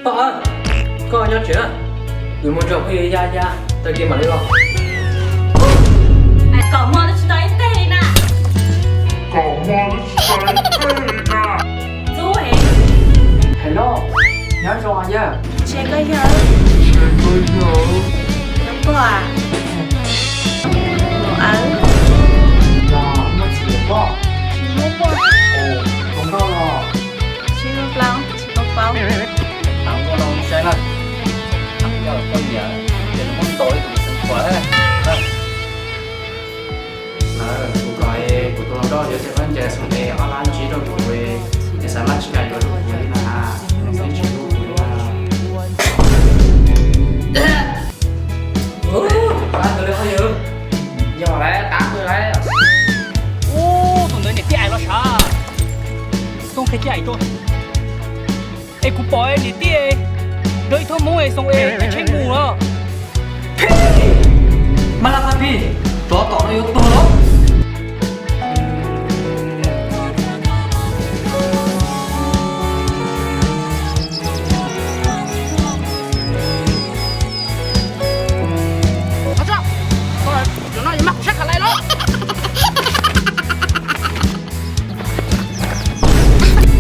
Koj nyob tsev na, kuv mus nrog phooj ywg ya ya, tag kis mam li los. Kom muag twb tsis tau ib teg li na. Kom muag twb tsis tau ib teg li na. Txub heev. Hello, nyob zoo yawg. Ntshe koj yawg. Ntshe koj yawg. Nyob koj a. Aw. Los muaj txiv yuav koj. Tsis muaj. Ua zoo nkauj los. Tsis zoo plaub, tsis tau paub. Tab muaj no saib na. Tab yog koj niam ces nws muab ntaus ib tug xeev khuam. Lawv, kuv kom kuv tus hluas nkauj yuav cov khaub ncaws xoo es ob lab tsib rau kuv, es xav lab tsis kam yuav rau kuv li na, nws twb tsis hlub kuv li na. Qab tus li qhov yawg. Yog lawm, qab tus lawm. Ub, tus ntawd niam tij ais los sav. Xoo qhia tij ais tuaj. Es kuv pom niam tij nrog ib tug hmoob es xoo es tsheb mus los. Mas laj qab pig,